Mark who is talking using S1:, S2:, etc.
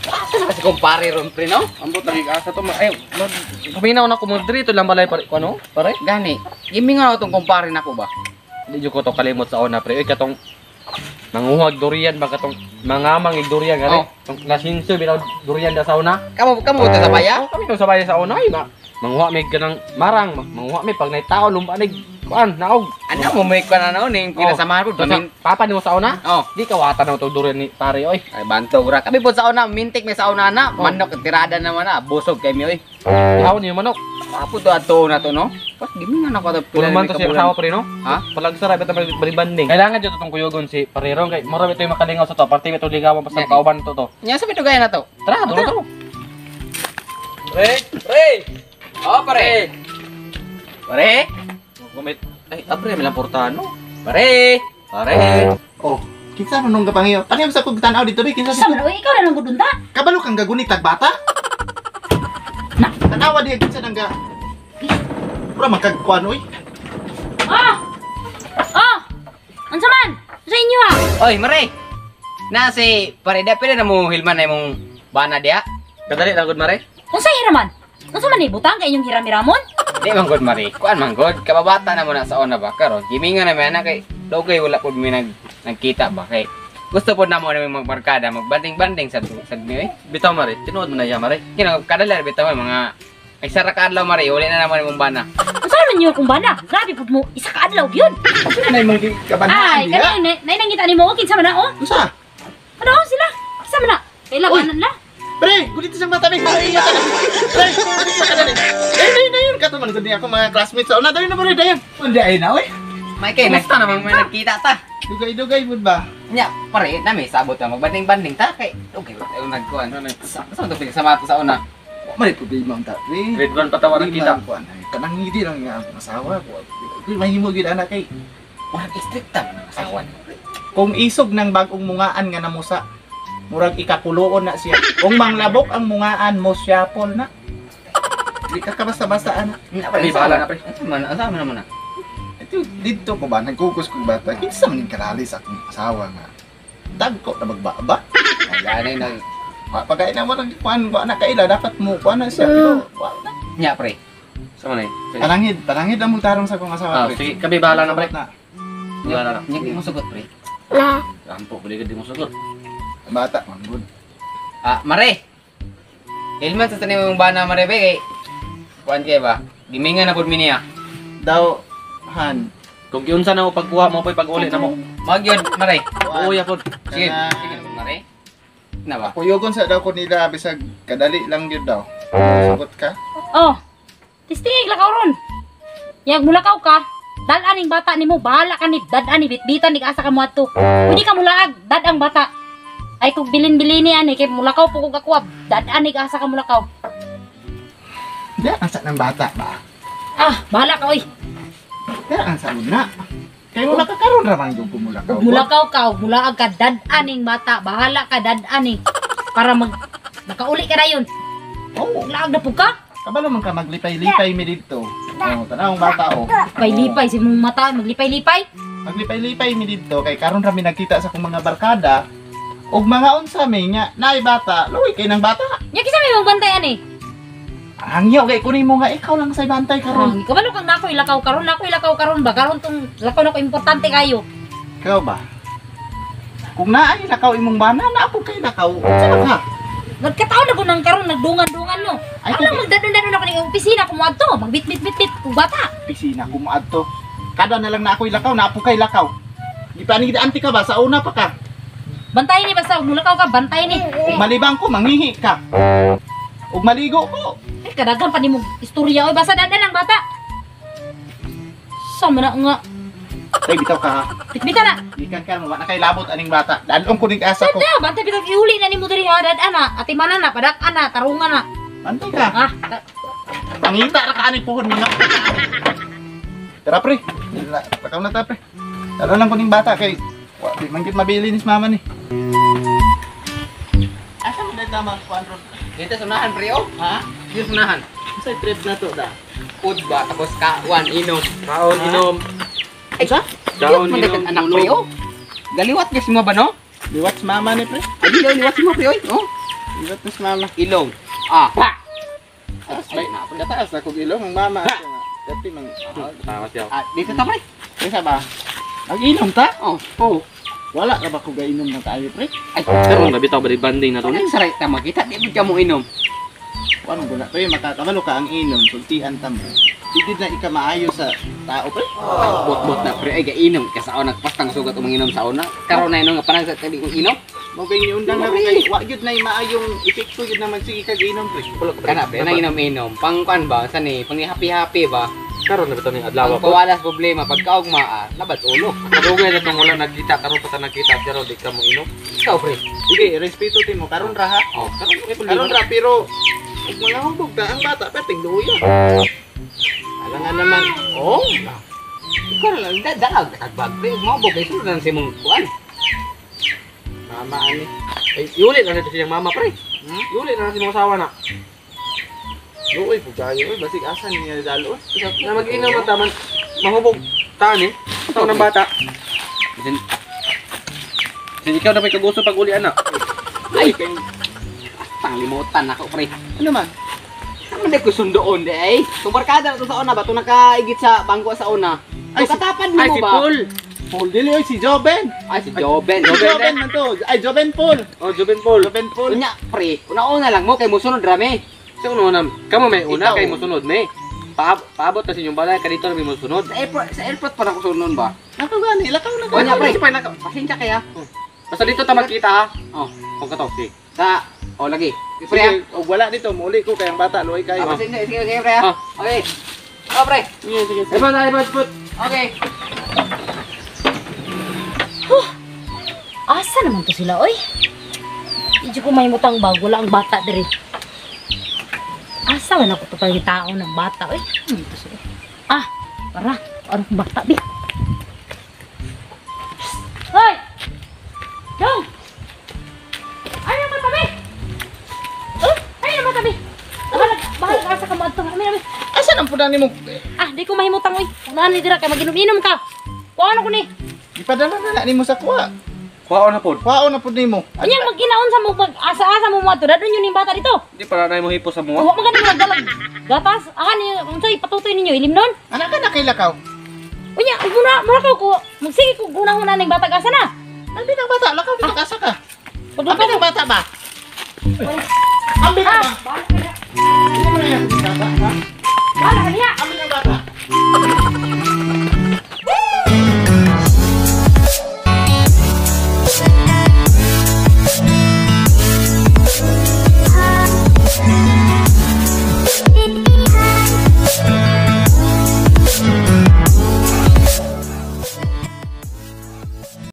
S1: Asa na kasi kumpare ron, pre, no?
S2: Ambot lagi asa to. Ay, paminaw na ko mo diri to lang balay pare ko ano? Pare?
S1: Gani, gimingaw na tong kumpare nako ba?
S2: Di jud ko to kalimot sa una, pre. Uy, katong manguhag durian ba katong mangamang ig durian gani.
S1: Oh.
S2: Tong nasinso bitaw durian da sa una.
S1: Kamo kamo ta sa baya?
S2: Oh, kami sa baya sa una ay ma. Manguha mi ganang marang, manguha mi pag naitao lumba nig kuan naog.
S1: Ano mo may kuan na ning kinasamahan po
S2: Sa
S1: domin.
S2: papa nimo sa una?
S1: Oh.
S2: Di kawatan na tong durian ni pare oy.
S1: Ay bantog ra. Kami po sa una, mintik may sa una na.
S2: Oh.
S1: Manok tirada naman na, busog kay mi oy.
S2: Ihaw niyo manok.
S1: Apo to ato na to, no? Pas gimingan ako to.
S2: Pulo man to siya asawa pre no?
S1: Ha?
S2: Palagsara bitaw balibanding. Kailangan jud tong kuyogon si Parerong kay mura bitaw yung makalingaw sa to. Parte bitaw ligawan pa sa kauban to to.
S1: Nya sa pitugayan na to.
S2: Tara, tara, tara. Pre, pre.
S1: Oh, pare. Pare.
S2: Gumit. Ay, apre may lamportano.
S1: Pare.
S2: Pare.
S3: Oh, kinsa man nung gapangiyo? Panghiyo sa kog tan-aw dito be, kinsa
S4: Sa
S3: dito?
S4: man, oy, ikaw na lang gudunta.
S3: Kabalo kang gagunit tag bata?
S4: Na.
S3: Tanawa diha kinsa nang ga. Pura man kag kuan oy.
S4: Ah! Ah! Unsa man? Sa inyo ah?
S1: Oy, mare. Na si pare da pila na mo hilman na imong bana diha.
S2: Kadali lang gud mare.
S4: Unsa hiraman? Unsa man ni butang kay inyong hiram-hiramon?
S1: Di man gud mare. Kuan man gud, kababata na mo na sa una ba karon. Gimingan na mi ana kay dugay wala pud mi nagkita ba kay gusto pud namo na mi magbarkada, magbanding-banding sa sa mi oy.
S2: Bitaw mare, tinuod mo na iya mare.
S1: Kina kadala bitaw may mga ay sara ka adlaw mare, uli na naman imong bana.
S4: Unsa man yun kung bana? Grabe pud mo, isa ka adlaw gyud.
S3: Kinsa na imong kabanaan
S4: Ay,
S3: diha?
S4: kanang nay nangita nimo o kinsa man na oh?
S3: Unsa?
S4: Ano sila? Kinsa man na? Kailangan na.
S3: Pre, gunit siyang bata be. Pre, gunit sa kanila. Eh, dayon dayon kato man gud ni ako mga classmates sa una dayon na pre dayon. Undi ay na oy.
S1: May kay
S2: Kumusta naman
S1: may nagkita ta.
S3: Dugay-dugay pud ba?
S1: Nya, pare, na may sabot ta magbanding-banding ta kay dugay wala tayo nagkuan. Sa sa to sama to sa una.
S3: Wa man problema ang ta pre.
S2: Grade 1 patawaran
S3: Di
S2: kita.
S3: man, kuan, ay, kanang hindi lang nga ang asawa ko. Di mahimo gyud ana kay
S1: Murag istrikta man ang asawa ni.
S3: kung isog ng bagong mungaan nga namusa, murag ikakuloon na siya. Kung manglabok ang mungaan mo siyapol na. Di ka kabasta-basta ana.
S1: Nya, pare,
S2: Pre, bahala na, pre.
S1: Asa man naman na.
S3: Ito dito ko ba nagkukos ko bata. Kinsa man ning karali sa akong asawa nga. Dagko na magbaba.
S1: Ganay na.
S3: Pagkain na mo nang kuan ko ana kaila dapat mo kuan na siya pero wa na.
S1: Nya, pre.
S2: Sa man eh. Sige.
S3: Panangid, panangid ang mong tarong sa akong asawa
S2: Ah,
S3: pre.
S2: sige, kami bahala na pre.
S3: Na.
S2: Bahala na.
S1: Nya, di mo sugot, pre.
S2: Ampo, bali di mo sagot.
S3: Bata man good.
S1: Ah, mare. Hilman sa tanim mong bana mare be kay kuan kay ba? Gimingan na pud mi niya.
S3: Daw han.
S2: Kung giunsa na mo pagkuha mo po'y pag-uli na mo.
S1: Magyod mare.
S2: Oo, ya pod.
S1: Sige,
S3: Kanang-
S1: sige na pud, mare. Na ba?
S3: Kuyogon sa daw ko nila bisag kadali lang gyud daw. Sugot ka.
S4: Oh. Tistingig lakaw ron. Yag mulakaw ka, dad-an ning bata nimo, bahala ka ni dad-an ni bitbitan ni asa ka moadto. Pwede ka mulaag, dad ang bata. Ay kung bilin-bilini ani kay mulakaw po kog akwab, dad-an ni asa ka mulakaw.
S3: Di ang sa ng bata ba?
S4: Ah, bahala ka oy.
S3: Kaya ang sa na. Kay wala ka karon ra man gyud kumulakaw.
S4: Ug mulakaw ka, ug mulaag ka, dad-an ning bata, bahala ka dad-an ni para mag makauli ka dayon.
S3: Oo.
S4: Laag na pud ka.
S3: Kabalo man ka maglipay-lipay mi didto. Oh, tanawang bata oh.
S4: Lipay-lipay si mong mata, maglipay-lipay.
S3: Maglipay-lipay mi didto kay karon ra mi nagkita sa akong mga barkada. Og mga unsa mi nga naay bata, luwi kay nang bata.
S4: Nya kinsa may magbantay ani?
S3: Hangyo kay kunin mo nga ikaw lang sa bantay karon.
S4: Karon, kabalo kang nakoy lakaw karon, nakoy lakaw karon ba karon tong lakaw nako importante kayo.
S3: Ikaw ba? Kung naay lakaw imong bana, naa po kay lakaw. Unsa man ka?
S4: Nagkataon na ko nang karon nagdungan-dungan no.
S3: Ay,
S4: Ay, ano magdadun-dadun ako ng opisina kung adto, magbit-bit-bit-bit kung bata.
S3: Opisina kumaadto. Kada na lang na ako'y lakaw, naa po kay lakaw. Di pa ni anti ka ba sa una pa ka?
S4: Bantay ni basta mulakaw ka, bantay ni.
S3: Ug malibang ko, manghihi ka. Ug maligo ko.
S4: Ay, kadaghan pa nimo istorya oy, basta dadan ang bata. Sama na nga.
S3: Tay bitaw ka ha.
S4: Bitbita na.
S3: Gikan ka mo na kay labot aning bata. Dalong ko ning asa ko.
S4: Dada, bantay bitaw ihuli na nimo diri ha, dad ana, atimanan na, padak ana, tarungan na.
S3: Bantay ka.
S4: Ah,
S3: Pangita ra ka ani puhon minga. Tara pre. Lakaw na ta pre. Tara lang ko ning bata kay wa di man gid mabili ni mama ni. Asa man dai tama kuan ron?
S1: Dito sa unahan pre oh.
S3: Ha?
S1: Dito sa unahan.
S3: Unsay trip na to da?
S1: Food ba tapos kawan inom.
S2: Kaon inom.
S1: Ay,
S3: Unsa?
S2: Kaon
S1: Cute man
S2: inom.
S1: kag anak pre oh. Galiwat guys mo ba no?
S3: Liwat si mama ni pre.
S1: Ay, ilaw liwat si mo pre oy. Oh,
S3: Liwat na si mama.
S1: ilong. Ah. Ha.
S3: Ay, kataas na kog ilong ang mama.
S1: Ha.
S3: Dati mang
S2: Tama siya.
S1: Ah, dito ta pre.
S3: Kaysa ba? Mag-inom ta?
S1: Oh, oh.
S3: Wala ka ba kog inom na tayo pre?
S1: Ay,
S2: Karon nabitaw ba di banding na to ni?
S1: Anong saray ta makita di mo ka mo inom.
S3: Kuan mo na pre, makakabalo ka ang inom, sultian ta mo. Di na ika maayo sa tao pre.
S1: Bot-bot na pre ay gainom ka sa una pastang sugat umanginom sa una. Karon na inom nga panag sa kadi kong inom.
S3: Mo kay niundang na ko kay wa gyud nay maayong epekto gyud na magsige kag inom pre.
S1: Kana pre nang inom-inom. Pang kuan ba sa ni pang happy-happy ba?
S2: Karon nabitaw ni adlaw
S1: Pang
S2: po.
S1: pawalas problema pagkaugma ah, labad ulo.
S2: Kadugay na tong wala nagkita karon pa ta nagkita pero di ka mo inom.
S1: Ikaw pre.
S3: Sige, respeto timo karon ra ha.
S1: Oh, karon kay
S3: Karon ra pero ug mga hubog ta ang bata perting luya. Alangan naman. Oh,
S1: Ikaw na lang dalag kagbag pre mo bo kay sulod na si mong kuan.
S3: mama ani.
S2: Ay, iuli na nito siyang mama pre.
S3: Hmm?
S2: Iuli na na si mga asawa na.
S3: Luoy po kayo, oy, basig asa niya dalo.
S2: Na mag-inom na taman mahubog ta ni. Tao ng bata. Bisan Bisan ikaw na may kagusto pag uli ana.
S1: Ay, panglimutan ako pre.
S3: Ano man?
S1: Ano man ko sundoon di ay? Tung barkada na to sa una ba? Tung nakaigit sa bangko sa una.
S3: Ay,
S1: Ay, katapan mo
S2: Ay si
S1: ba?
S2: Paul.
S3: Paul dili oy si Joben.
S1: Ay, si Joben.
S3: Si Joben man to. Ay Joben Paul.
S2: Oh, Joben Paul.
S3: Joben Paul.
S1: Unya, pre. Una-una lang mo kay musunod rami.
S2: Sa una na, kamo may una
S3: Ikaw.
S2: kay mosunod me. Paabot na sa inyong balay kadito na may mosunod.
S1: Sa airport pa na ko sunod ba?
S3: Nako gani, lakaw na
S1: Unya,
S3: gani.
S1: pre. Pasensya kaya.
S2: Basta dito ta magkita ha.
S1: Oh,
S2: Kung kato, sige.
S1: sa oh lagi. Pre. ah.
S3: Sige, og wala dito, muli ko kay ang bata luoy kayo.
S1: Ah, pasensya, sige, sige, pre. ah.
S2: Ah.
S1: Okay. Oh, pre.
S3: Sige, sige, sige.
S2: Iba na, iba, put.
S1: Okay.
S4: Asa naman to sila, oy? Medyo ko may mutang bag, wala ang bata diri. Asa man ako to tao ng bata, oy? Ano to sila? Ah, para, anong bata, bi? Hoy! Dong! Ay, naman tabi! Oh, ay naman tabi! Bahalag, bahalag asa ka mo adto. Ami, ami.
S3: Asa nang pud nimo?
S4: Ah, di ko mahimutang, oy. Unahan ni dira kay maginom-inom ka. Kuha ko ni.
S3: Gipadala na na nimo sa kuha.
S2: Kuhaon na pod.
S3: Kuhaon na pud nimo.
S4: Unyang maginaon sa mo pag asa-asa mo mo dadon yun yung bata dito.
S2: Di para na mo hipo sa mua.
S4: Wa man gani mo nagdalag. Gatas, akan ni unsay patutoy ninyo ilim nun.
S3: Anak ka na kay lakaw.
S4: Unya, muna mura ko magsige ko gunahuna ning bata asa na.
S3: Albi ng bata, lakaw dito kasa ka.
S4: Pagluto
S3: Ambi ng bata ba? Ambi na
S4: Ah,
S3: ba?
S4: bahala ka niya.
S3: Ano na yan?
S4: Bahala ka niya.
S3: Ambi ng bata.